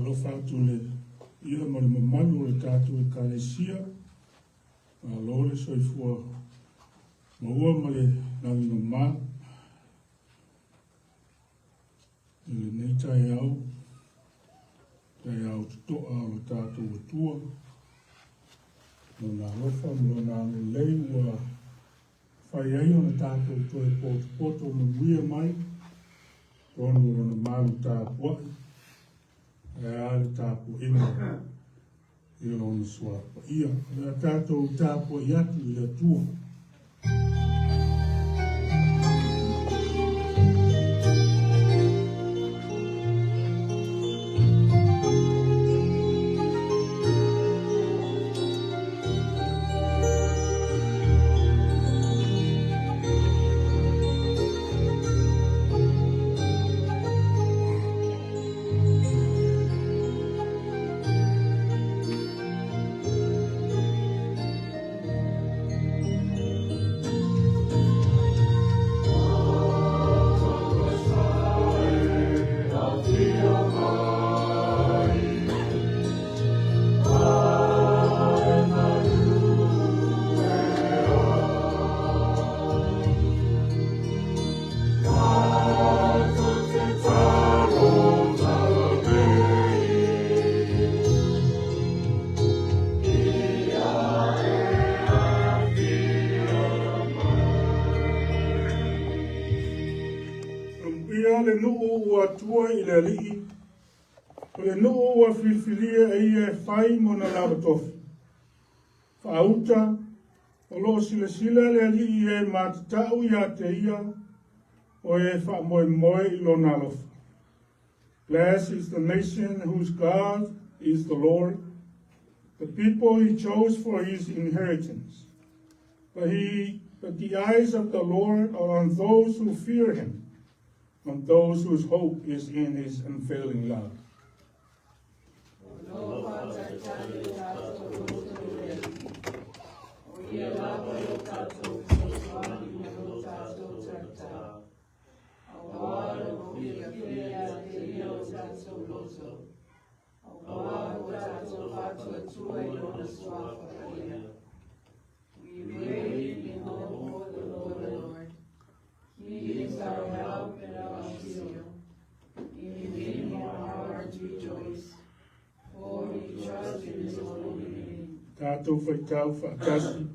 Faatalofa atu i le paia ma le mamalu o le tatou Ekalesia. Malo le soifua maua ma le lagi mama i lenei taeao, taeao totoa o lo tatou Atua. Lona alofa ma lona agalelei ua fai ai ona tatou toe potopoto manuia mai totonu o lona malu tapuai, ae a le tapuaiga i lona suafa paia. O le a tatou tapuai atu i le Atua. Amuia le nuu ua atua i le Alii, o le nuu ua filifilia e ia e fai mona lava tofi. Faauta, o lo o silasila le Alii i e matatau ia te ia, o e faamoemoe i lona alofa. Blessed is the nation whose God is the Lord, the people he chose for his inheritance. But the eyes of the Lord are on those who fear him, on those whose hope is in his unfailing love. Tatou faitau faatasi.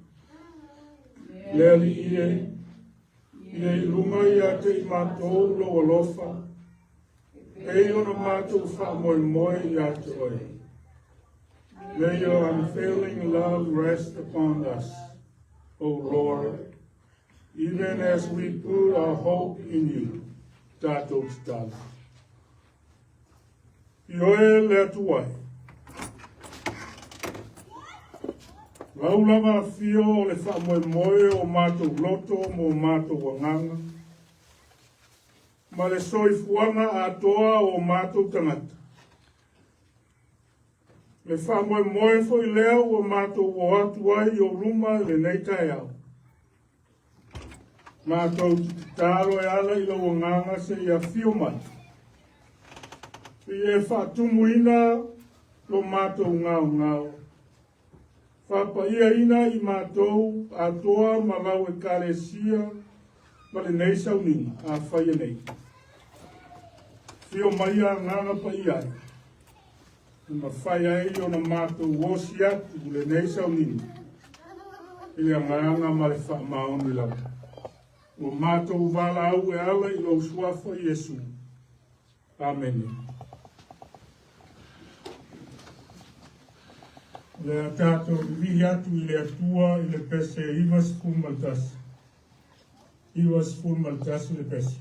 Le Alii e, ia i luga ia te i matou lou alofa, pei ona matou faamoemoe ia te oe. May your unfailing love rest upon us, O Lord, even as we put our hope in you. Tatou tatalo. I oe le Atua e. Lau lava afio o le faamoemoe o matou loto mo matou agaga, ma le soifuaga atoa o matou tagata. Le faamoemoe foi lea ua matou o atu ai i ou luma i lenei taeao. Matou te tatalo e ala i lou agaga seia afio mai. I e faatumuina lo matou gaogao. Faapaiaina i matou atoa ma lau ekalesia ma lenei sauniga a faia nei. Afio mai agaga paia ai. E mafai ai ona matou osi atu lenei sauniga i le agaga ma le faamaoni lava. Ua matou valaau e ala i lou suafa Iesu. Amene. O le a tatou vivi'i atu i le Atua i le pese 91. 91 le pese.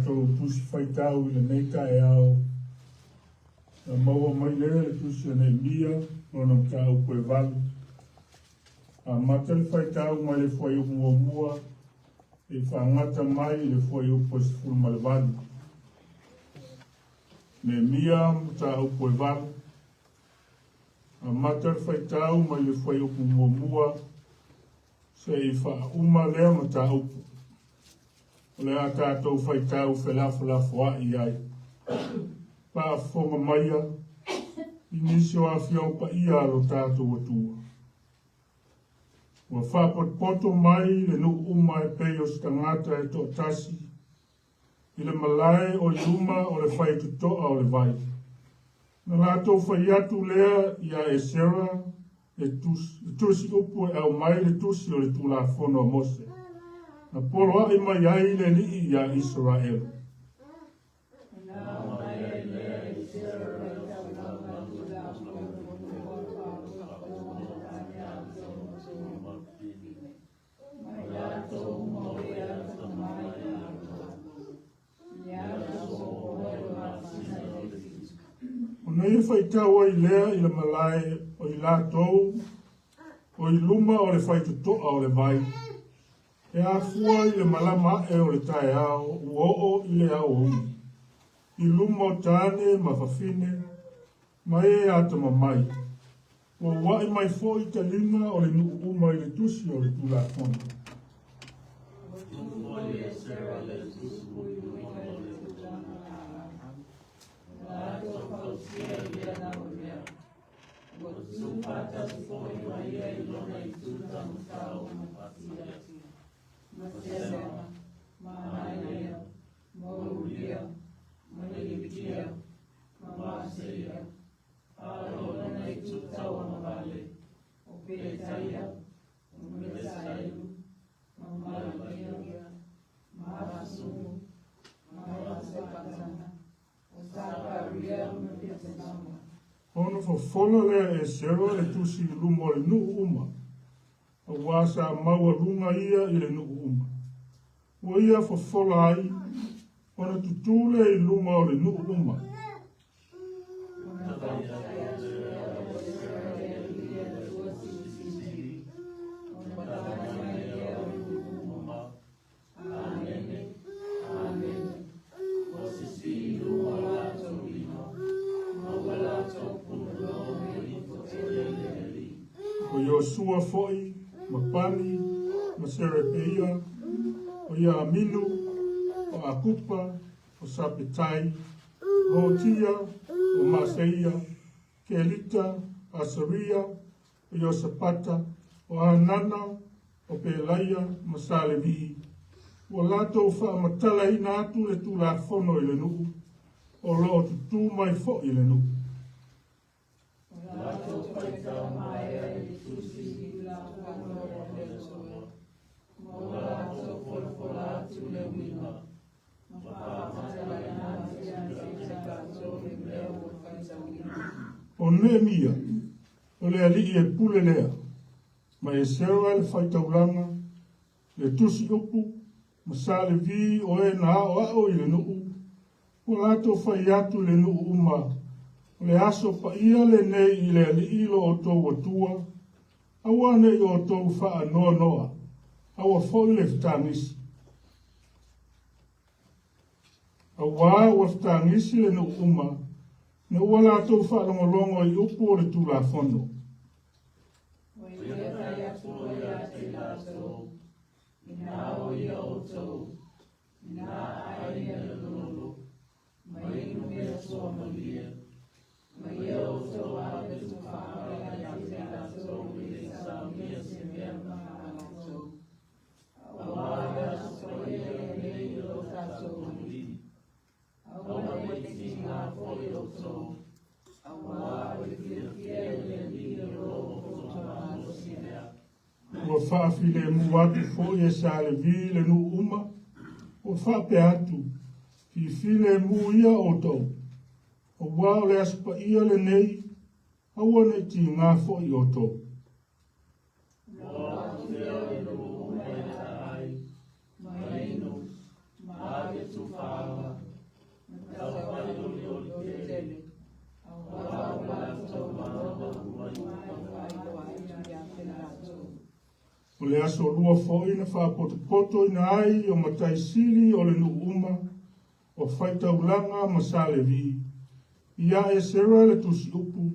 tatou Tusi Faitau i lenei taeao, na maua mai lea le Tusi a Neemia, lona mataupu e 8. Amata le faitau mai le fuaiupu muamua e faagata mai i le fuaiupu e 18. Neemia mataupu e 8. Amata le faitau mai le fuaiupu muamua se i faauma lea mataupu. O le a tatou faitau felafolafoai ai. Faafofoga maia i nisi o afioga paia a lo tatou Atua. Ua faapotopoto mai le nuu uma e pei o se tagata e toatasi i le malae o i luma o le faitotoa o le vai. Na latou fai atu lea ia Esera le tusi upu e aumai le tusi o le Tulafono a Mose, na poloai mai ai le Alii ia Isaraelu. Ona ia faitau ai lea i le malae o i latou o i luma o le faitotoa o le vai, e afua i le malama ae o le taeao ua oo i le aoauli, i luma o tane ma fafine, ma e atamamai, ua ua'i mai foi taliga o le nuu uma i le tusi o le Tulafono. Ona fofola lea e Esera le tusi i luma o le nuu uma, auā sa maualuga ia i le nuu uma. Ua ia fofola ai, ona tutū lea i luma o le nuu uma. O Iosua foi, ma Pani, ma Serebeia, o Iaminu, o Akupa, o Sapetai, o Hotia, o Maaseia, Kelita, Asaria, o Iosapata, o Hanana, o Pelaia ma Salevii, ua latou faamatalaina atu le Tulafono i le nuu, o lo o tutū mai foi le nuu. O Neemia, o le alii e pule lea, ma Esera le faitaulaga, le tusi upu, ma Salevi o e na aoao i le nuu, ua latou fai atu i le nuu uma, o le aso paia lenei i le Alii lo outou Atua, aua ne i outou faanoanoa, aua foi le fetagisi. Auā ua fetagisi le nuu uma, ina ua latou faalogologo i upu o le Tulafono. Ua faafilemu atu foi e Salevi le nuu uma, ua faapea atu, Fifilemu ia outou, auā o le Aso Paia lenei, aua ne i tigā foi outou. Le aso lua fo'i na fa'apotopotoina ai o matai sili o le nu'u uma, o fa'itaulaga ma sa Levi, ia Esera le tusi'upu,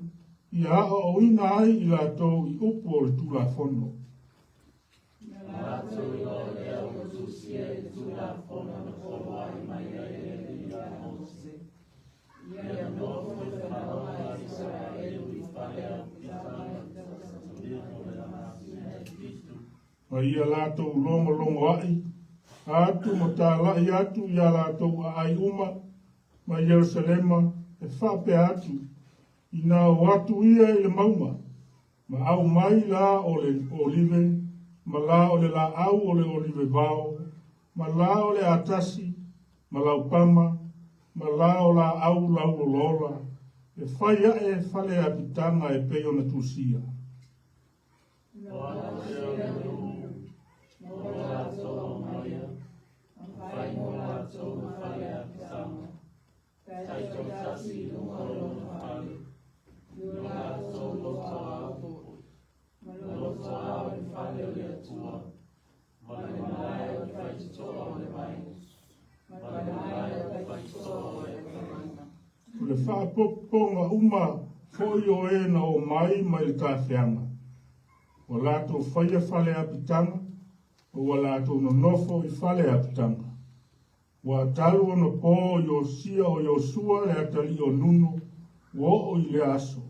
ia a'oa'oina ai i latou i upu o le Tulafono. Ma ia latou logologoa'i atu ma tala'i atu iā latou aai uma ma Ierusalema e faapea atu, Inā o atu ia i le mauga, ma aumai lā o le olive, ma lā o le lā'au o le olive vao, ma lā o le atasi, ma laupama, ma lā o lā'au lauolaola, e fai a'e fale apitaga e pei ona tusia. O le faaopoopoga uma foi o e na oo mai mai le tafeaga, ua latou faia fale apitaga, ma ua latou nonofo i fale apitaga. Ua talu ona po o Iosia o Iosua le atalii o Nuno, ua oo i lea aso,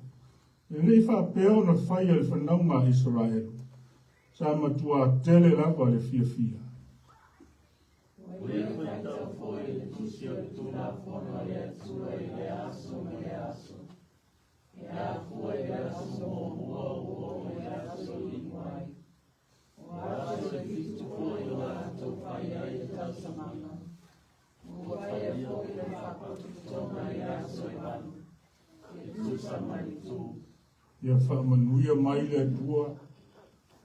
e le i faapea ona faia e le fanauga a Isaraelu. Sa matuā tele lava le fiafia. Ia faamanuia mai le Atua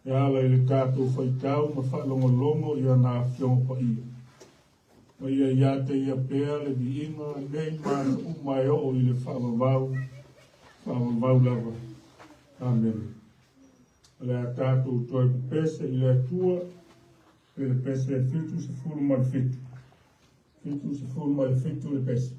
e ala i le tatou faitau ma faalogologo i ana Afioga Paia. Ma ia ia te ia pea le viiga nei ma aso uma e oo i le faavavau, faavavau lava. Amene. O le a tatou toe pepese i le Atua i le pese 77. 77 le pese.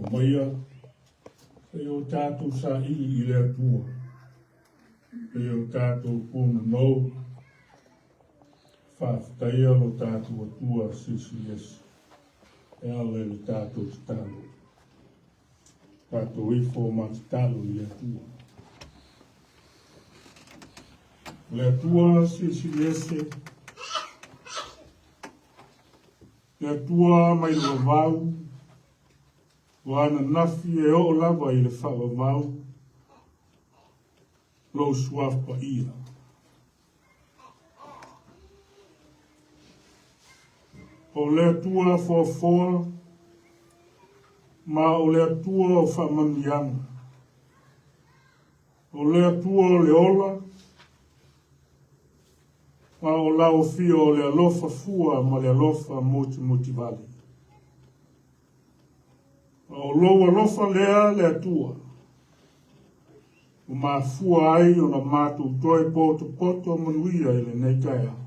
Omaia se i o tatou saili i le Atua, se i o tatou punonou, faafetaia lo tatou Atua Silisili Ese e ala i le tatou tatalo. Tatou ifo ma tatalo i le Atua. O le Atua Silisili Ese, Le Atua mai le vavau, ua ananafi e oo lava i le faavavau lou suafa paia. O le Atua foafoa ma o le Atua o faamanuiaga. O le Atua o le ola, ma o lau afio o le alofa fua ma le alofa motimotivale. Ma o lou alofa lea le Atua, ua mafua ai ona matou toe potopoto manuia i lenei taeao.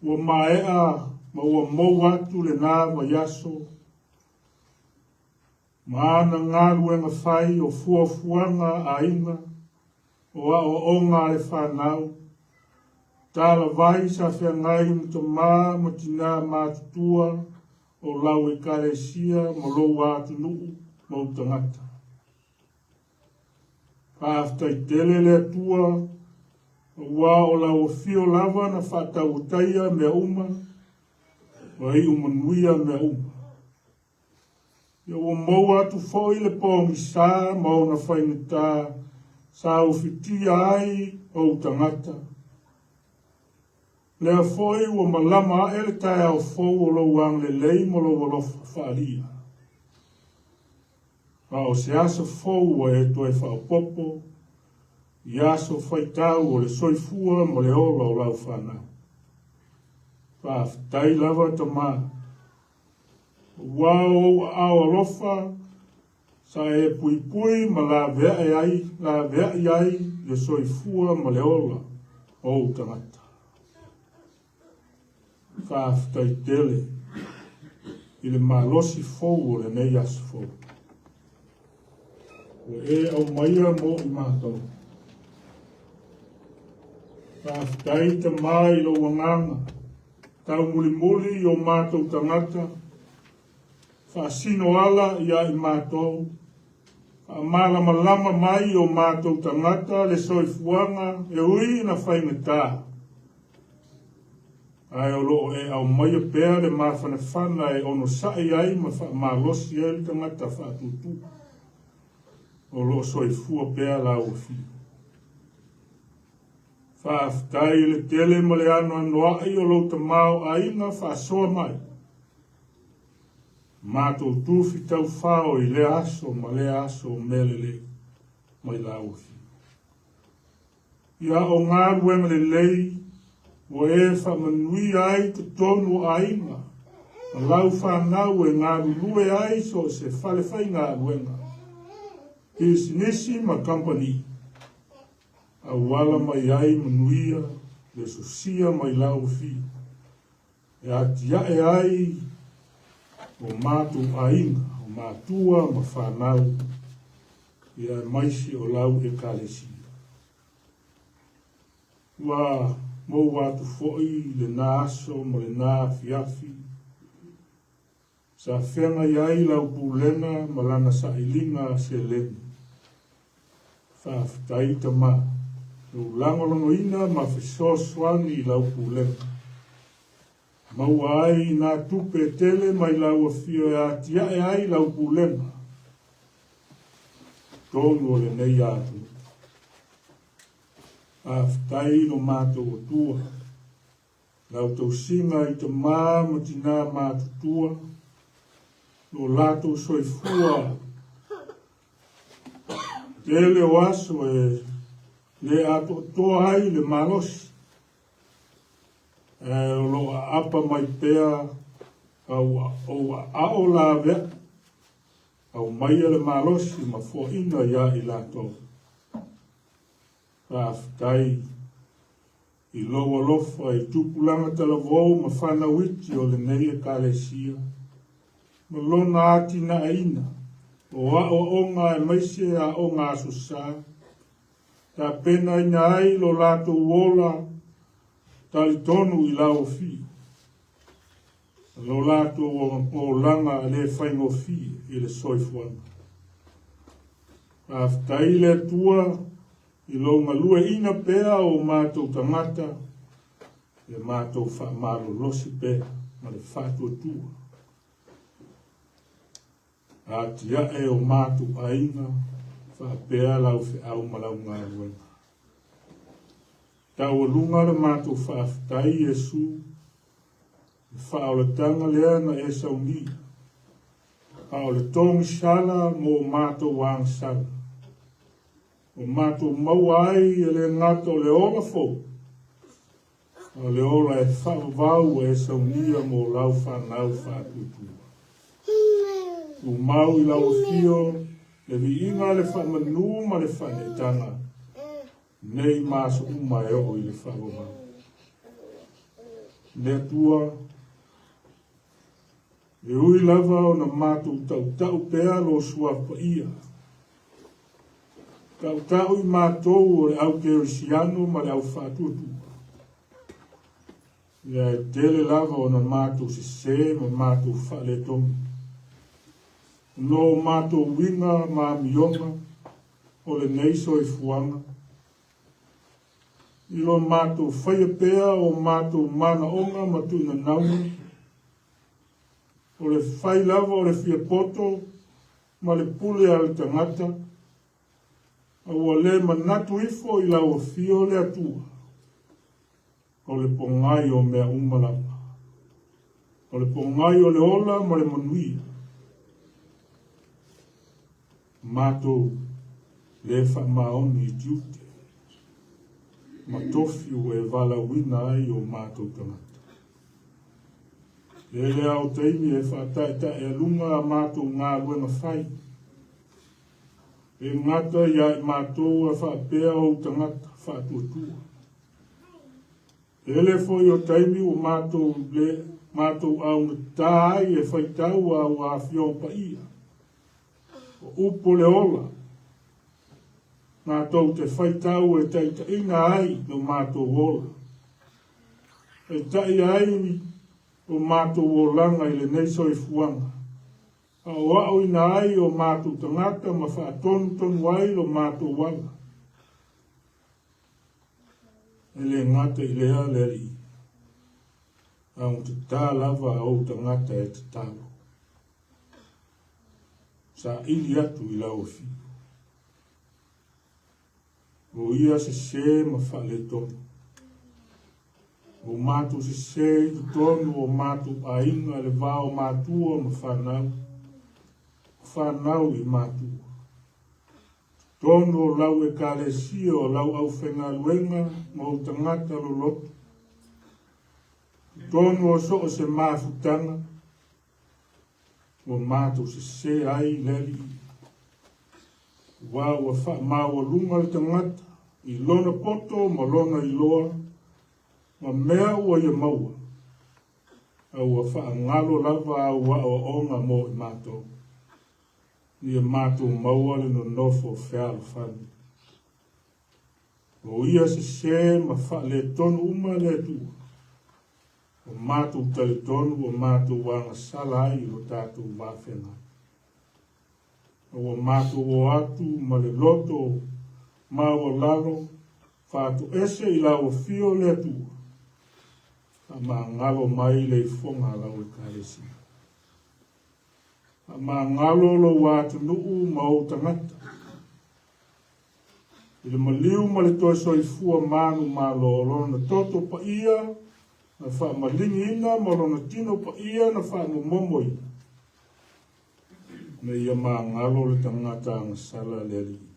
Ua maea ma ua mou atu lena vaiaso ma ana galuega fai o fuafuaga a aiga, o aoaoga a le fanau, talavai sa feagai ma tamā ma tinā matutua o lau Ekalesia ma lou atunuu ma ou tagata. Faafetai tele le Atua, aua o lau afio lava na faatauataia mea uma, ma iu manuia mea uma. Ia ua maua atu foi le pogisa ma ona faigata sa ufitia ai ou tagata. Lea foi ua malama ae le taeao fou o lou agalelei ma lou alofa faaalia. A o se aso fou ua e toe faaopoopo i aso faitau o le soifua ma le ola o lau fanau. Faafetai lava Tama. Ua o ou aao alofa sa e puipui ma laveai ai, laveai ai le soifua ma le ola o ou tagata. Faafetai tele i le malosi fou o lenei aso fou. Ua e aumaia mo i matou. Faafetai Tama i lou agaga Taumulimuli i o matou tagata, faasino ala ia i matou, faamalamalama mai i o matou tagata le soifuaga e ui ina faigata, ae o lo o e aumaia pea le mafanafana e onosai ai ma faamalosi ai le tagata faatuatua o lo o soifua pea lau Afio. Faafetai i le tele ma le anoanoai o lou tamaoaiga faasoa mai. Matou tufi taufao i lea aso ma lea aso o mea lelei mai lau Afio. Ia o galuega lelei ua e faamanuia ai totonu o aiga ma lau fanau e galulue ai so o se fale faigaluega, pisinisi ma kamupani. Auala mai ai manuia le sosia mai lau afio e atiae ai o matou aiga, o matua ma fanau, ia aemaise o lau Ekalesia. Ua maua atu foi lena aso ma lena afiafi Sa feagai ai lau pulega ma lana sailiga seleni. Faafetai Tama, lou lagolagoina ma fesoasoani i lau pulega. Maua ai nā tupe tele mai lau afio e atiae ai lau pulega totonu o lenei atunuu. Faafetai i lo matou Atua. Lau tausiga i tamā ma tinā matutua, lo latou soifua tele o aso e le atoatoa ai le malosi, ae o lo o aapa mai pea ou aao laveai, aumaia le malosi ma foaina iā i latou. Faafetai i lou alofa i tupulaga talavou ma fanau iti o lenei Ekalesia. ma lona atinaeina o aoaoga aemaise aoga Aso Sa, tapenaina ai lo latou ola talitonu i lau afio, ma lo latou olaga le faigofie i le soifuaga. Faafetai le Atua i lou galueaiina pea o matou tagata, ia matou faamalolosi pea ma le faatuatua. Atiae o matou aiga faapea lau feau ma lau galuega. Taualuga le matou faafetai Iesu, le faaolataga lea na e saunia, a o le togisala mo matou agasala. Ua matou maua ai e le gata o le ola fou, a o le ola e faavavau ua e saunia mo lau fanau faatuatua. Tumau i lau afio le viiga, le faamanu ma le faaneetaga, nei ma aso uma e oo i le faavavau. Le Atua, e ui lava ona matou tautau pea lo suafa paia, tautau i matou o le au kerisiano ma le au faatuatua, ia e tele lava ona matou sesē ma matou faaletonu. No matou uiga ma amioga o lenei soifuaga, i lo matou faia pea o matou manaoga ma tuinanauga, o le fai lava o le fiapoto ma le pule a le tagata, a ua le manatu ifo i lau afio le Atua, o le pogai o mea uma lava, o le pogai o le ola ma le manuia. Matou le faamaoni i tiute ma tofi ua e valaauina ai o matou tagata. Tele lava o taimi e faataetaealuga a matou galuega fai, e gata ia i matou a faapea ou tagata faatuatua. Tele foi o taimi ua matou le matou augatata ai e faitau au afioga paia, o upu o le ola, matou te faitau e taitaiina ai lo matou ola, taitai ai o matou olaga i lenei soifuaga, aoaoina ai o matou tagata ma faatonutonu ai lo matou ala. E le gata i lea le Alii, augatata lava a ou tagata e tatalo. Saili atu i lau afio. O ia sesē ma faaletonu. O matou sesē i totonu o matou aiga, le va o matua ma fanau, o fanau i matua. Totonu o lau ekalesia, o lau aufaigaluega ma ou tagata loloto. Totonu o so o se mafutaga, ua matou sesē ai le Alii. Aua ua faamaualuga le tagata i lona poto ma lona iloa ma mea ua ia maua, a ua faagalo lava au aoaoga mo i matou, ia matou maua le nonofo fealofani. O ia sesē ma faaletonu uma le Atua, ua matou talitonu ua matou agasala ai i lo tatou va feagai. A ua matou o atu ma le loto maualalo, faatoese i lau afio le Atua, faamagalo mai le ifoga a lau ekalesia. Faamagalo lou atunuu ma ou tagata, i le maliu ma le toe soifua manumalo o lona toto paia na faamaligiina ma lona tino paia na faamomomoina, ina ia magalo le tagata agasala le Alii.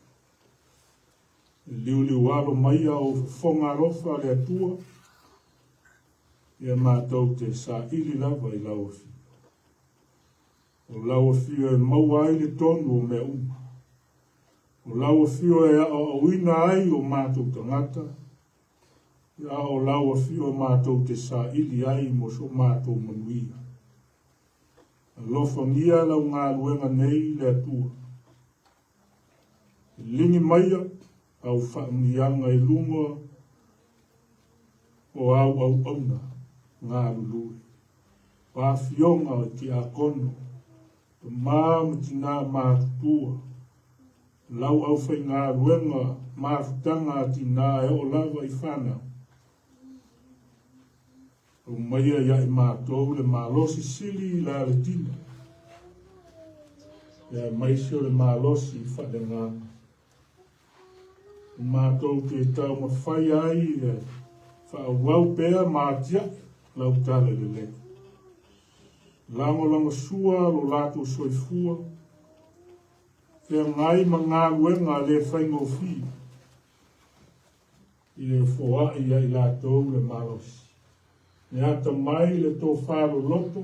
E liuliualo mai a ou fofoga alofa le Atua, ia matou te saili lava i lau afio. O lau afio e maua ai le tonu o mea uma. O lau afio e aoaoina ai o matou tagata, a o lau afio matou te saili ai mo so matou manuia. Alofagia lau galuega nei le Atua. Ligi maia au faamanuiaga i luga o au auauna galulue, o afioga o tiakono, tama ma tinā matutua, lau aufaigaluega mafutaga a tinā e oo lava i fanau. Aumaia ia i matou le malosi sili i la le tino, aemaise o le malosi faaleagaga. O matou te taumafai ai le faaauau pea ma atiae lau tala lelei. Lagolagosua lo latou soifua, feagai ma galuega le faigofie, i le foai ia i latou le malosi. Le atamai, le tofa loloto,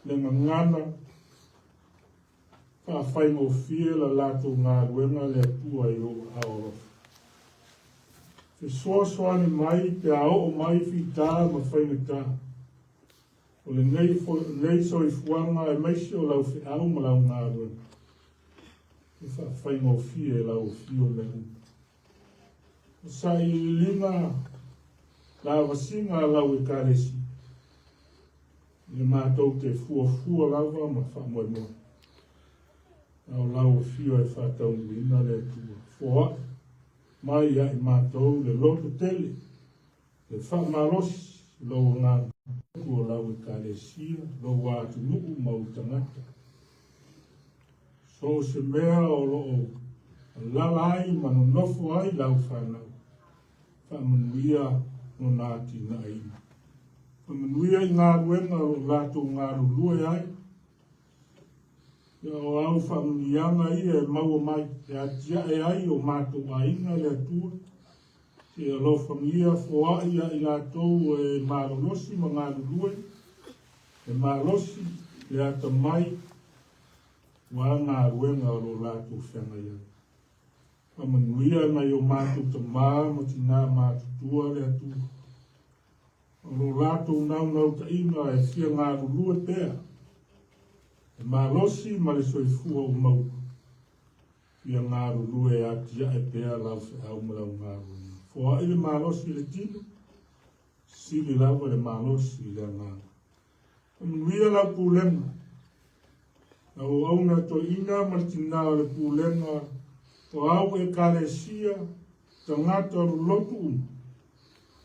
le gagana, faafaigofie la latou galuega le Atua i lou aao alofa. Fesoasoani mai pe a oo mai fita ma faigata o lenei soifuaga aemaise o lau feau ma lau galuega. E faafaigofie e lau afio mea uma. O sailiiliga lavasiga a lau Ekalesia, ia matou te fuafua lava ma faamoemoe. A o lau afio e faataunuuina le Atua. Foai mai ia i matou le loto tele, le faamalosi lou agaga o lau Ekalesia, lou atunuu ma ou tagata. So o se mea o lo o alala ai ma nonofo ai lau fanau, faamanuia lona atinaeina. Faamanuia i galuega o lo o latou galulue ai, ia o au faamanuiaga ia e maua mai e atiae ai o matou aiga le Atua, se alofagia foai ia i latou e malolosi ma galulue, e malosi le atamai ua galuega o lo o latou feagai ai. Faamanuia nai o matou tama ma tinā matutua le Atua. O lo latou naunautaiga e fia galulue pea, e malosi ma le soifua ua maua, fia galulue e atiae pea lau feau ma lau galuega. Foai le malosi i le tino, sili lava le malosi i le agaga. Faamanuia lau pulega, lau auauna toeaina ma le tinā o le pulega o au Ekalesia, tagata o lolotu uma,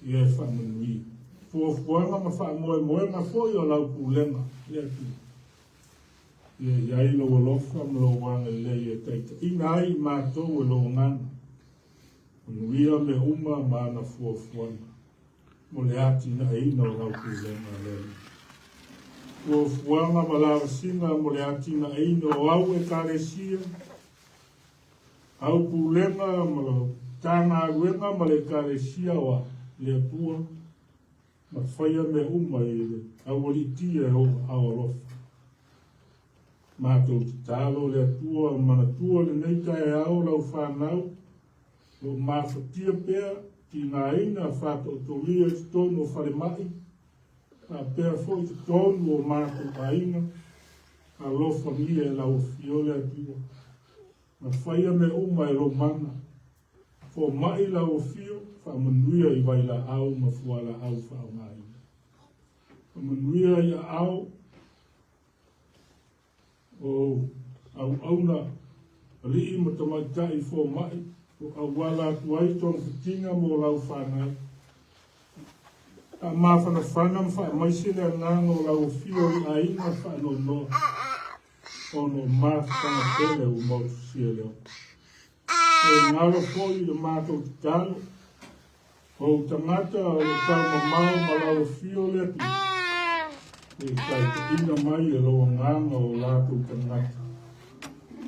ia e faamanuia. Fuafuaga ma faamoemoega foi o lau pulega, le Atua. Ia i ai lou alofa ma lou agalelei e taitaiina ai i matou e lou agaga. Manuia mea uma ma ana fuafuaga mo le atinaeina o lau pulega, le Alii. Fuafuaga ma lavasiga mo le atinaeina o au Ekalesia, au pulega ma lau Matagaluega ma le Ekalesia o a le Atua, ma faia mea uma i le aualiitia e ou aao alofa. Matou tatalo le Atua manatua lenei taeao lau fanau, o lo o mafatia pea tigaina faatootolia i totonu o falemai, faapea foi totonu o matou aiga, alofagia e lau afio le Atua. Ma faia mea uma e lou mana. Fomai lau afio, faamanuia i vailaau ma fualaau faaaogaina. Faamanuia i aao o auauna alii ma tamaitai fomai o auala atu ai togafitiga mo lau fanau. Faamafanafana ma faamaise le agaga o lau afio i aiga faanoanoa ona o mafutaga tele ua motusia le ola. E galo foi i le matou tatalo, o ou tagata o lo o taumamao ma lau afio le Atua, e taitaiina mai e lou agaga o latou tagata,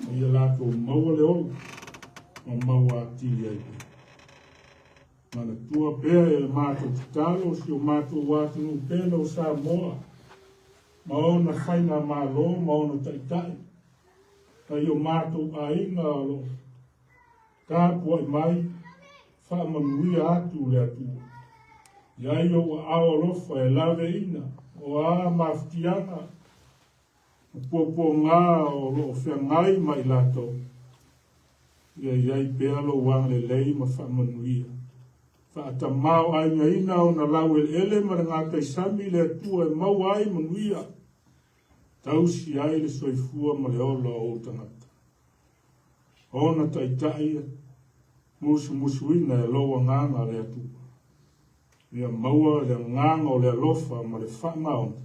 ma ia latou maua le ola ma maua atili ai pea. Manatua pea e le matou tatalo si o matou atunuu pele o Samoa, ma ona faigamalo ma ona taitai, nai o matou aiga o lo o tapuai mai, faamanuia atu le Atua. I ai ou aao alofa e laveina o a mafatiaga Ma puapuaga o lo o feagai ma i latou, ia i ai pea lou agalelei ma faamanuia. Faatamaoaigaina ona laueleele ma le gataisami i le Atua e maua ai manuia, tausi ai le soifua ma le ola o ou tagata. Ona taitai musumusuina e lou agaga le Atua. Ia maua le agaga o le alofa ma le faamaoni,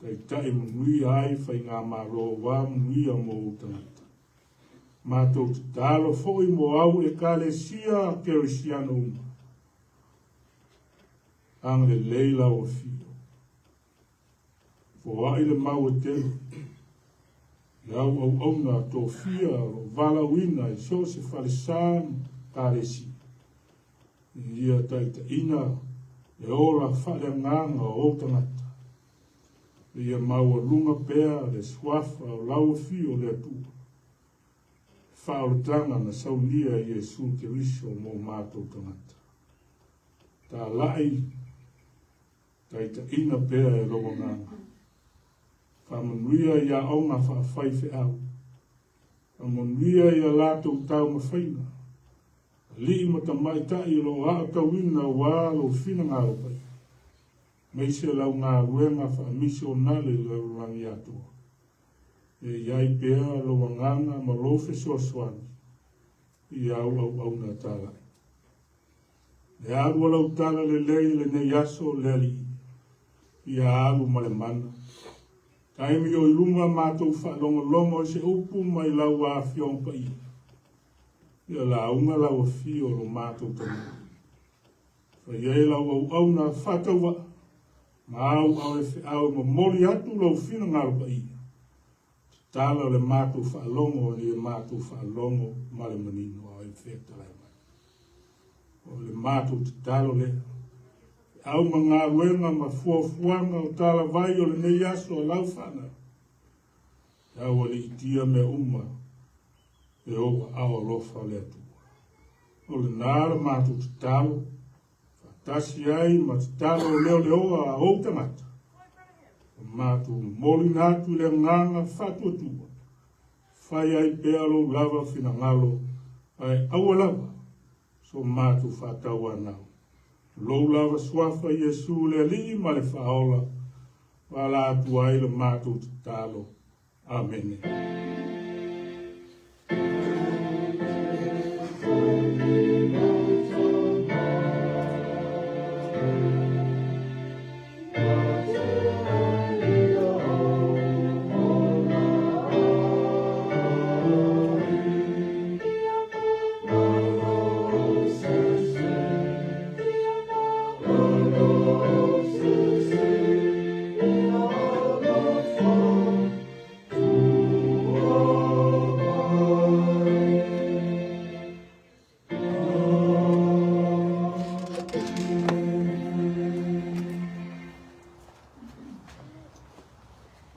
taitai manuia ai faigamalo aua manuia mo ou tagata. Matou tatalo foi mo au Ekalesia Kerisiano uma. Agalelei lau afio. Foai le mau e tele. I au auauna tofia o lo o valaauina i so o se falesa ma Ekalesia. Ia taitaiina le ola faaleagaga o ou tagata. Ia maualuga pea le suafa o lau afio o le Atua, faaolataga na saunia e Iesu Keriso mo matou tagata. Talai taitaiina pea e lou agaga. Faamanuia i aoga faafaifeau. Faamanuia i a latou taumafaiga. Alii ma tamaitai o lo o aotauina aua lou finagalo paia. Aemaise lau galuega faamisionale i le lalolagi atoa. Ia i ai pea lou agaga ma lou fesoasoani i au auauna talai. Le alu o lau tala lelei i lenei aso le Alii, ia alu ma le mana. Taimi o i luma matou faalogologo i se upu mai lau Afioga Paia. Ia lauga lau afio lo matou taunuu. Fai ai lau auauna faatauvaa ma au aoefeau e momoli atu lou finagalo paia. Tatala le matou faalogo ina ia matou faalogo ma le manino a o e fetalai mai. O le matou tatalo lea. Feau ma galuega ma fuafuaga o talavai o lenei aso a lau fanau. E aualiitia mea uma e ou aao alofa le Atua. O lena le matou tatalo, faatasi ai ma tatalo leoleoa a ou tagata. O matou momolina atu i le agaga faatuatua, fai ai pea lou lava finagalo, ae aua lava so matou faatauanau. Lou lava suafa Iesu le Alii ma le Faaola, ua ala atu ai le matou tatalo. Amene.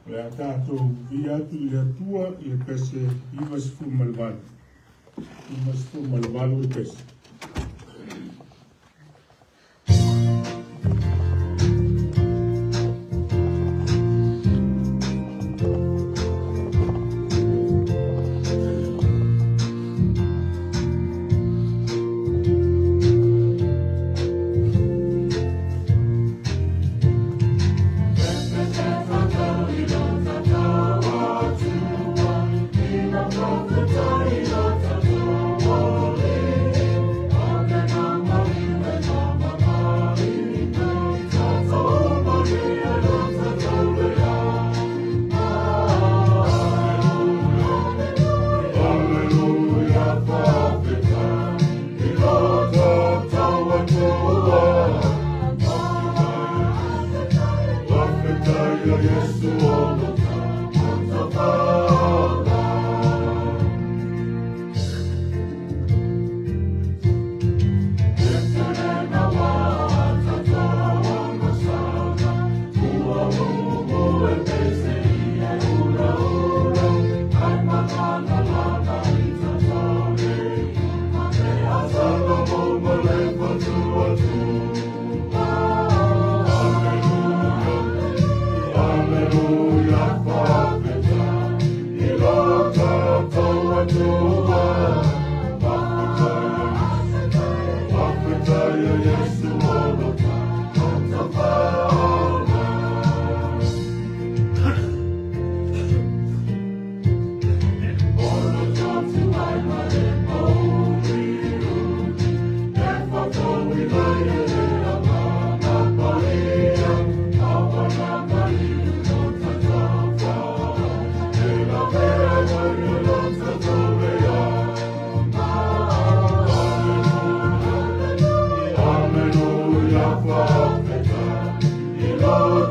O le a tatou viia atu i le Atua i le pese 98. 98 le pese.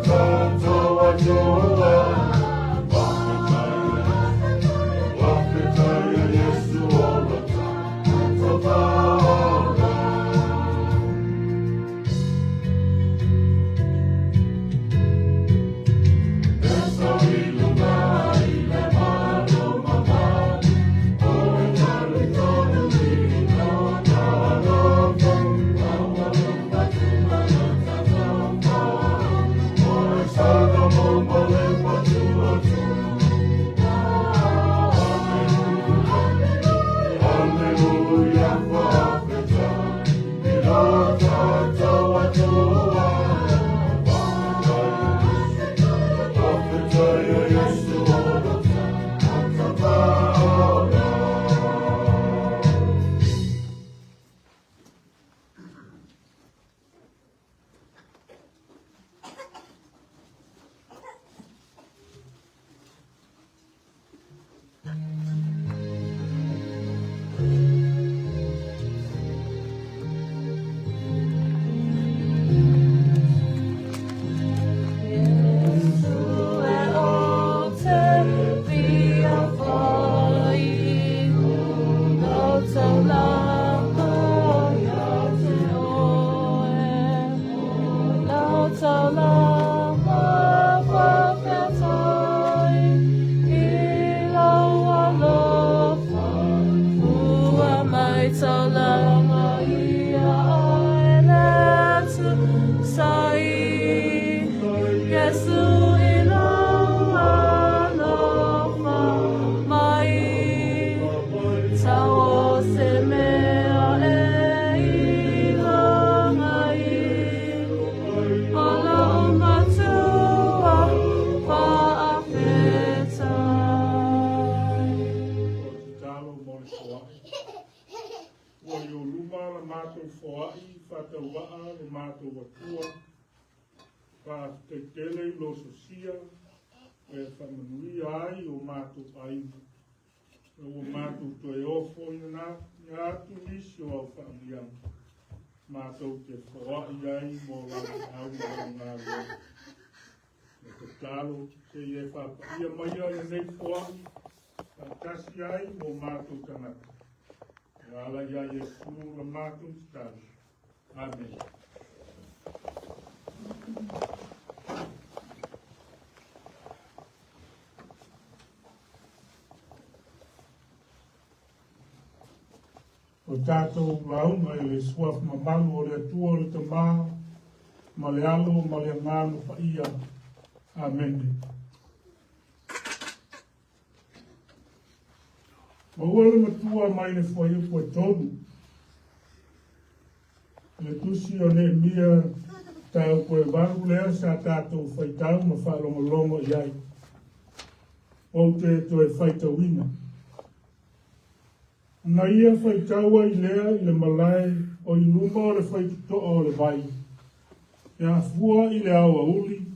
tatou Atua. Faafetai, faafetai ia Iesu o lo tatou Faaola. E sau i luga i le malu mamalu, o e malu i tonu i lona alofa, maualuga tuma lo tatou Faaola, o le Salomo ma le Matuatua. Aleluia, aleluia, faafetai i lo tatou Atua. Faafetai, faafetai ia Iesu o lo tatou Faaola. Iesu e ou te fia whai Lo taulanga ia te oe Lo taulanga whawhetai I lau alofa Fua mai taulanga ia oe le sai Iesu i lau alofa mai Tau o se mea e i longa i O lau matua whaafetai. O tatalo mo le foai. Ua i ou luma la matou foai, faatauaa lo matou Atua. Faafetai tele i lou sosia e faamanuia ai o matou aiga. Ma ua matou toe ofoina atu nisi o au faamanuiaga. Matou te foai ai mo lau feau ma lau galuega. E tatalo seia e faapaia maia lenei foai faatasi ai mo matou tagata. E ala ia Iesu la matou tatalo. Amene. O tatou lauga i le suafa mamalu o le Atua o le Tama ma le Alo ma le Agaga Paia. Amene. Maua le matua mai le fuaiupu e 3. Le tusi o Neemia mataupu e 8 lea sa tatou faitau ma faalogologo i ai. Ou te toe faitauina. Na ia faitau ai lea i le malae o i luma o le faitotoa o le vai, e afua i le aoauli,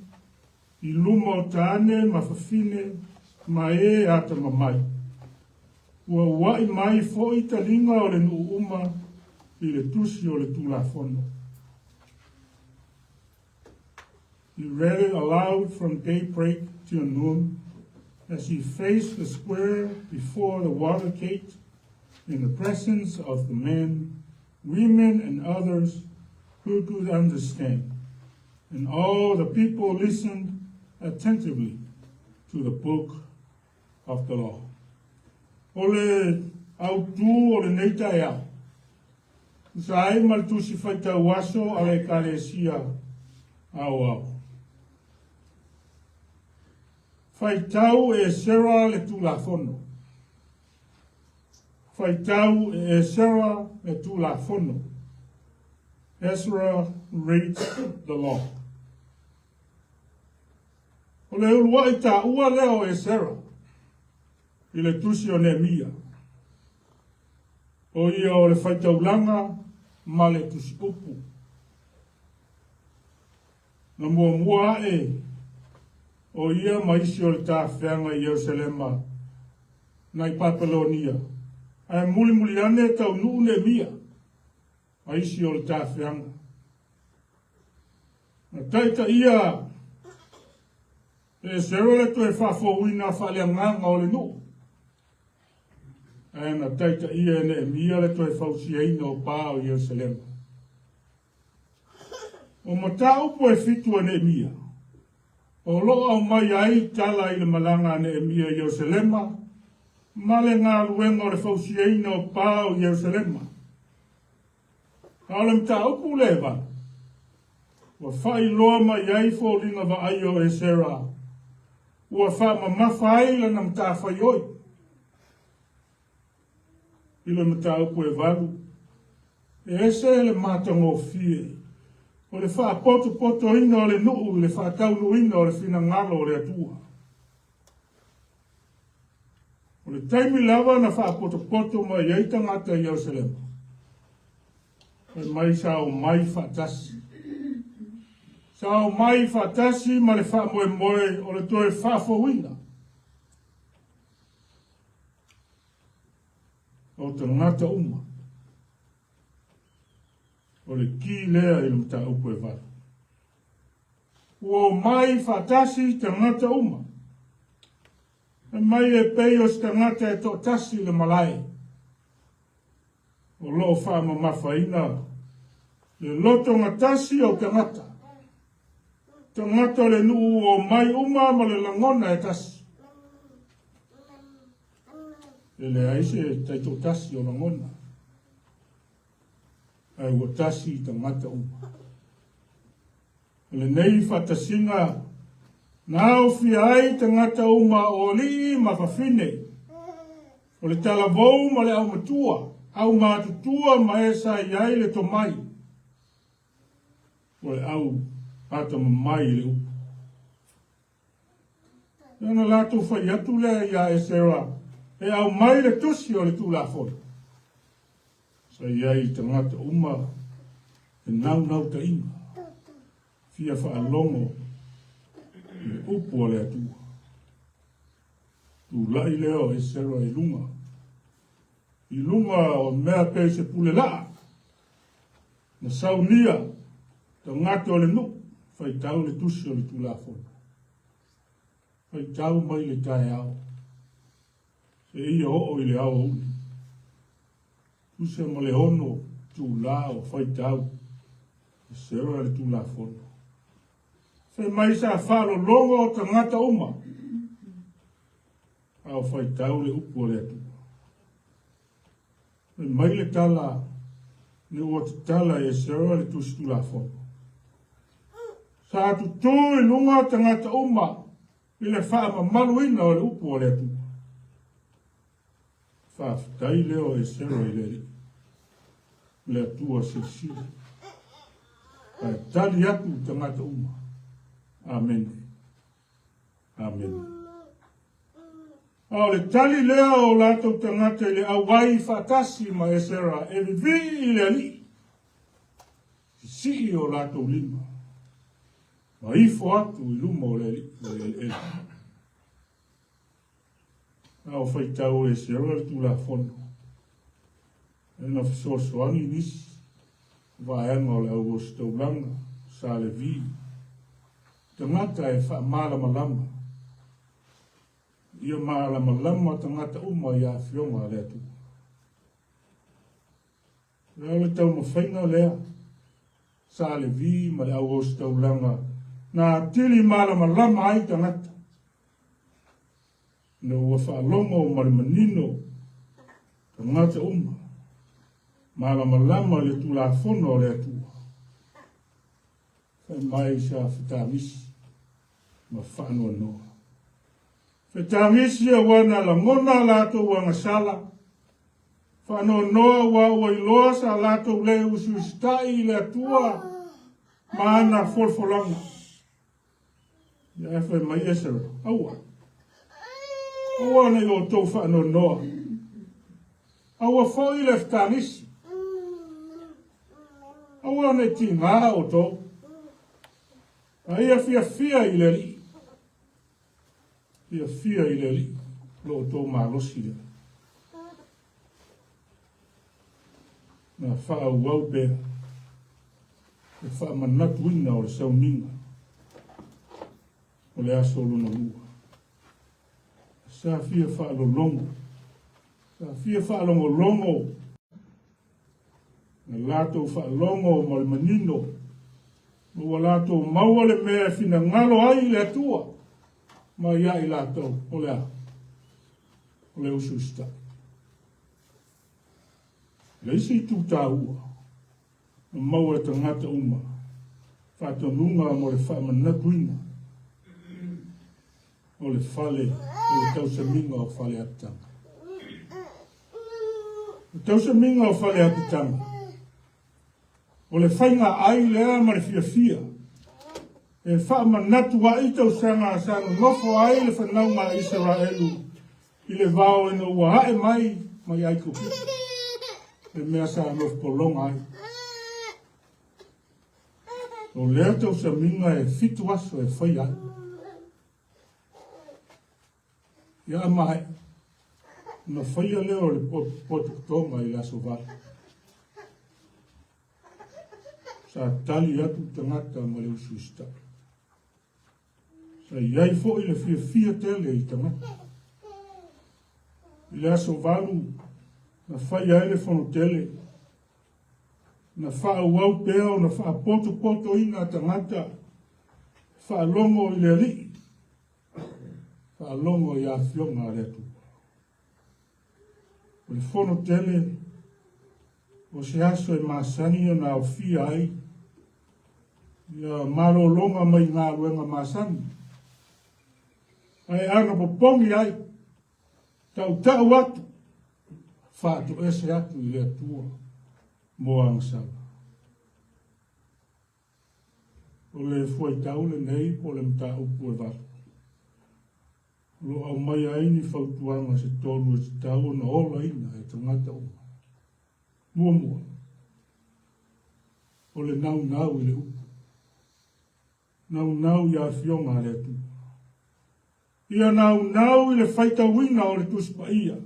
i luma o tane ma fafine ma e atamamai. Ua ua'i mai foi taliga o le nuu uma i le tusi o le Tulafono. He read it aloud from daybreak till noon as he faced the square before the water gate in the presence of the men, women, and others who could understand. And all the people listened attentively to the book of the law. O le autū o lenei taeao, tusa ai ma le tusi faitau aso a le Ekalesia Aoao. Faitau e Esera le Tulafono. Faitau e Esera le Tulafono. Ezra reads the law. O le uluai taua lea o Esera i le tusi o Neemia. O ia o le faitaulaga ma le tusi upu. Na muamua ae o ia ma isi o le tafeaga i Ierusalema nai Papelonia, ae mulimuli ane taunuu Neemia ma isi o le tafeaga. Na taitaia E Esera le toe faafouina faaleagaga o le nuu, ae na taitaia e Neemia le toe fausiaina o pa o Ierusalema. O mataupu e fitu a Neemia, o lo o aumai ai tala i le malaga a Neemia i Ierusalema ma le galuega o le fausiaina o pa o Ierusalema. A o le mataupu lea e valu, ua faailoa mai ai foliga vaaia o Esera, ua faamamafa ai lana matafaioi. I le mataupu e valu, e ese le matagofie o le faapotopotoina o le nuu i le faataunuuina o le finagalo o le Atua. O le taimi lava na faapotopoto mai ai tagata i Ierusalema, fai mai sa omai faatasi. Sa omai faatasi ma le faamoemoe o le toe faafouina o tagata uma. O le ki lea i le mataupu e valu. Ua omai faatasi tagata uma. Fai mai e pei o se tagata e toatasi le malae o lo o faamamafaina le lotogatasi o tagata. Tagata o le nuu ua omai uma ma le lagona e tasi. E leai se taitoatasi o lagona, ae ua tasi tagata uma. O lenei faatasiga na aofia ai tagata uma o alii ma fafine, o le talavou ma le aumatua, aumatutua ma e sa i ai le tomai, o le au atamamai i le upu. Ona latou fai atu lea iā Esera e aumai le tusi o le Tulafono. Sa i ai i tagata uma le naunautaiga fia faalogo i le upu a le Atua. Tulai lea o Esera i luga, i luga o mea pei se pule laa, na saunia tagata o le nuu faitau le tusi o le Tulafono. Faitau mai le taeao seia oo i le aoauli. Tusa ma le ono itula o faitau Esera le Tulafono. Fai mai sa faalologo tagata uma a o faitau le upu a le Atua. Fai mai le tala ina ua tatala e Esera le tusi Tulafono. Sa tutū i luga tagata uma i le faamamaluina o le upu a le Atua. Faafetai lea o Esera i le Alii, le Atua silisili. Ae tali atu tagata uma. Amene. Amene. A o le tali lea o latou tagata i le auai faatasi ma Esera e vivii i le Alii, sisii o latou lima, ma ifo atu i luma o le Alii o le eleele. A o faitau e Esera le Tulafono, e na fesoasoani nisi vaega o le auositaulaga, sa Levi, tagata e faamalamalama, ia malamalama tagata uma i afioga a le Atua. O le taumafaiga lea sa Levi ma le auositaulaga na atili malamalama ai tagata, ina ua faalogo ma le manino tagata uma, malamalama i le Tulafono a le Atua. Fai mai sa fetagisi ma faanoanoa. Fetagisi aua na lagona a latou agasala, faanoanoa aua ua iloa sa latou le usiusitai i le Atua ma ana folafolaga. Ia fai mai Esera, aua. Aua nei outou faanoanoa. Aua foi le fetagisi. Aua nei tigā outou. A ia fiafia i le Alii. Fiafia i le Alii lo outou malosi lea. Na faaauau pea le faamanatuina o le sauniga. O le aso lona lua. Sa fia faalologo. Sa fia faalogologo. Na latou faalogo ma le manino. Ma ua latou maua le mea e finagalo ai le Atua mai ia i latou. O le a? O le usu usitai. Le isi itu taua, na maua e tagata uma faatonuga mo le faamanatuina o le fale o le tausamiga o Faleapitaga. O tausamiga o Faleapitaga, o le faiga ai lea ma le fiafia e faamanatu ai tausaga sa nonofo ai le fanauga a Isaraelu i le vao ina ua ae mai mai Aikupito, le mea sa nofo pologa ai. O lea tausamiga e 7 aso e faia ai. Ia maea, ona faia lea o le potopotoga i le aso 8. Sa tali atu tagata ma le usu usitai. Sa i ai foi le fiafia tele i tagata. I le aso 8, na faia ai le fono tele. Na faaauau pea ona faapotopotoina tagata faalogo i le Alii, faalogo i afioga a le Atua. O le fono tele o se aso e masani ona aofia ai ia malologa mai galuega masani, ae ana popogi ai, tautau atu, faatoese atu i le Atua mo agasala. O le fuaitau lenei po o le mataupu e 8. O lo o aumaia ai ni fautuaga se tolu e tatau ona olaina e tagata uma. Muamua, o le naunau i le upu. Naunau i afioga a le Atua. Ia naunau i le faitauina o le Tusi Paia.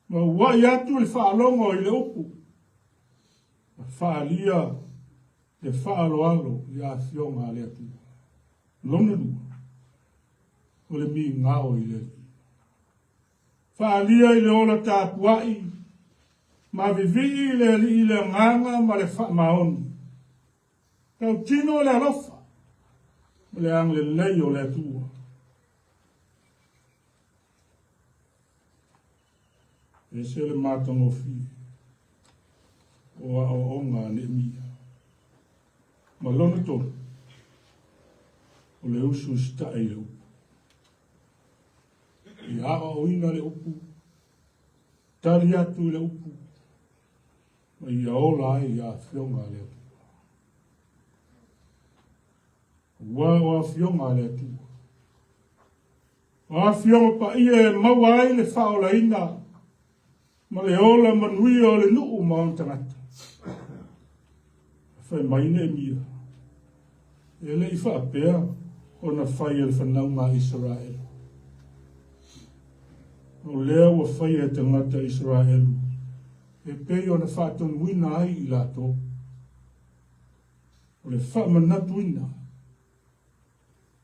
Ma uai atu le faalogo i le upu. Ma faaalia le faaaloalo i afioga a le Atua. Lona lua, o le migao i le Alii. Faaalia i le ola tapuai, ma vivii i le Alii i le agaga ma le faamaoni. Tautino le alofa ma le agalelei o le Atua. Ese le matagofie o aoaoga a Neemia. Ma lona tolu, o le usu usitai i le upu. Ia aoaoina le upu, tali atu i le upu, ma ia ola ai i afioga a le Atua. Aua o afioga a le Atua. O afioga paia e maua ai le faaolaina ma le ola manuia o le nuu ma ona tagata. Fai mai Neemia, e le i faapea ona fai e le fanauga a Isaraelu. O lea ua faia e tagata Isaraelu e pei ona faatonuina ai i latou. O le faamanatuina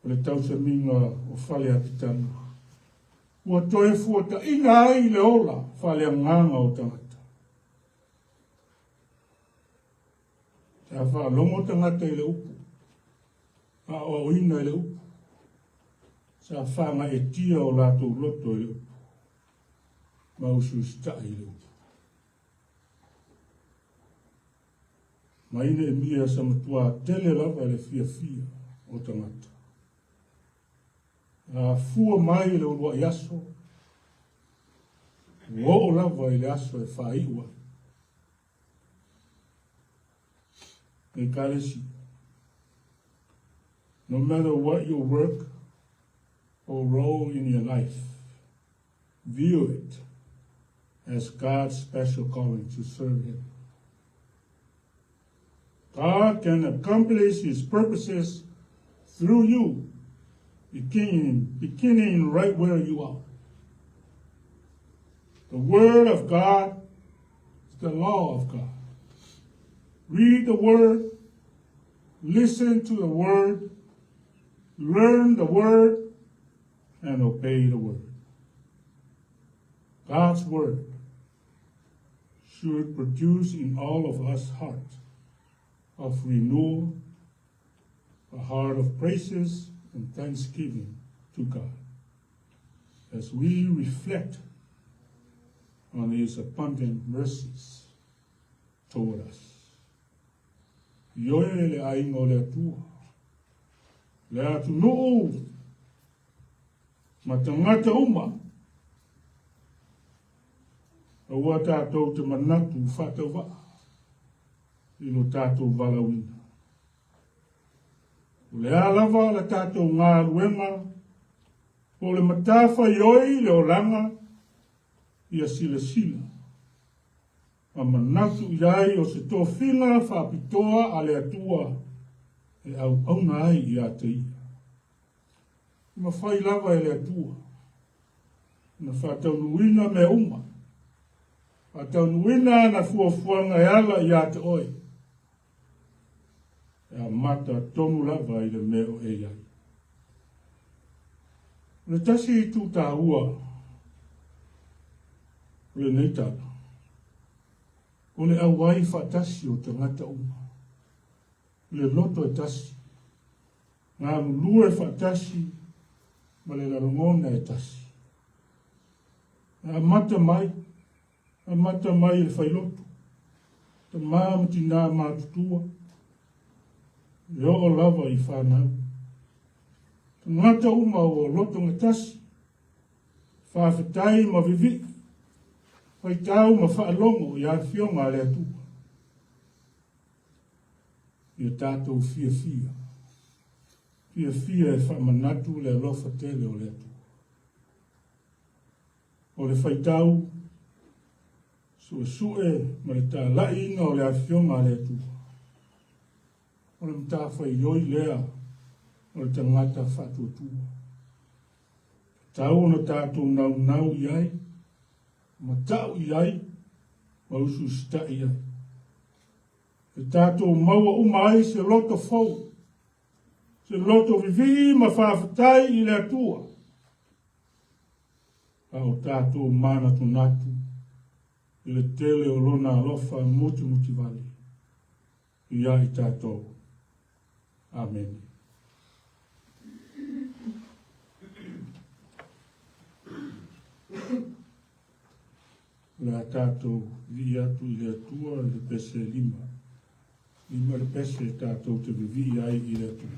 o le tausamiga o Faleapitaga ua toe fuataina ai le ola faaleagaga o tagata. Sa faalogo tagata i le upu, aoaoina i le upu, sa faagaeetia o latou loto i le upu, ma usiusitai i le upu. Mai Neemia sa matua tele lava le fiafia o tagata. A fua mai i le uluai aso, ua oo lava i le aso e faaiu ai. Ekalesia. No matter what your work or role in your life, view it as God's special calling to serve Him. God can accomplish His purposes through you, beginning right where you are. The Word of God is the law of God. Read the Word, listen to the Word, Learn the word and obey the word. God's word should produce in all of us heart of renewal, a heart of praises and thanksgiving to God as we reflect on His abundant mercies toward us. Ioe le aiga o le Atua, le atunuu ma tagata uma, aua tatou te manatu faatauvaa i lo tatou valaauina. O le a lava la tatou galuega po o le matafaioi le olaga ia silasila ma manatu i ai o se tofiga faapitoa a le Atua e auauna ai ia te ia. E mafai lava e le Atua ona faataunuuina mea uma, faataunuuina ana fuafuaga e ala ia te oe, e amata tonu lava i le mea o e i ai. O le tasi itu taua o lenei tala, o le auai faatasi o tagata uma, le loto e tasi, galulue faatasi ma le lalogona e tasi. E amata mai, amata mai i le failotu, tamā ma tinā matutua, e oo lava i whanau. Tagata uma ua loto gatasi, faafetai ma vivii, faitau ma faalogo i afioga a le Atua. Ia tatou fiafia, fiafia e faamanatu le alofa tele o le Atua. O le faitau, suesue ma le talaiina o le afioga a le Atua. O le matafaioi lea o le tagata faatuatua. Tatau ona tatou naunau i ai, matau i ai, ma usuusita'i i ai. E tatou maua uma ai se loto fou, se loto vivii ma faafetai i le Atua. A o tatou manatunatu i le tele o lona alofa mutimutivale ia i tatou. Amene. O le a tatou vivii atu i le Atua i le pese 5. 5 le pese tatou te vivii ai i le Atua.